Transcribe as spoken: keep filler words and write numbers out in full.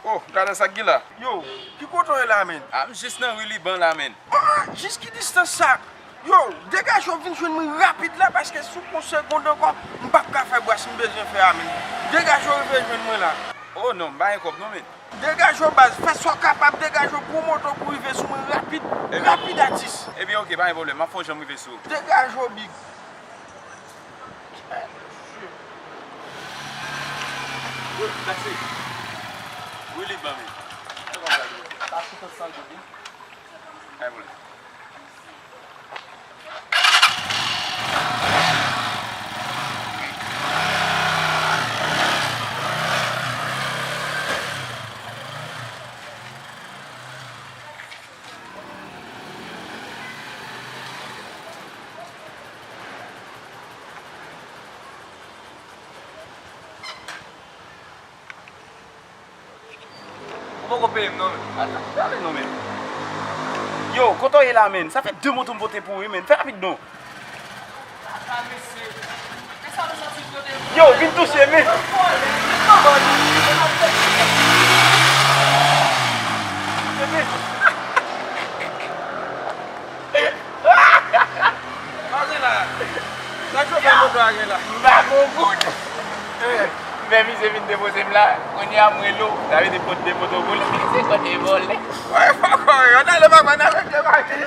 Oh, gade sa k gen la. Yo, ki kote w ye la, menn? Ah, m jis nan ri Liban la, menn. Ah, jis ki distans sa? Yo, degaje w vin jwenn mwen rapid la, paske sou yon segond ankò, m p ap ka fè bras m bezwen fè a, menn. Degaje w rive jwenn mwen la. Oh non, m pa gen kòb non, menn. Degaje w baz, fè sa w kapab, degaje w pran moto pou rive sou mwen rapid, rapid atis. Ebyen, oke, pa gen pwoblèm, m ap fè yon jan m rive sou ou. Degaje w, big. Yo, taxi. Wi, Liban, men. Pa sou san goud, wi. Ay, mwen. Ou poko peye m non, men. Al, al, ale non, men. Yo, kote w ye la, men? Sa fè de moto m pote pou ou, wi, men. Fè rapid non. Yo, vin touche, men. Sa chofè moto a gen la? M pa gon goud. M fè misye vin depoze m la. Kounye a m rele w. Sa vle di pot de moto pou li. Se kote vòlè. Wè, poko, yo t ale pa konn avèk yo mache.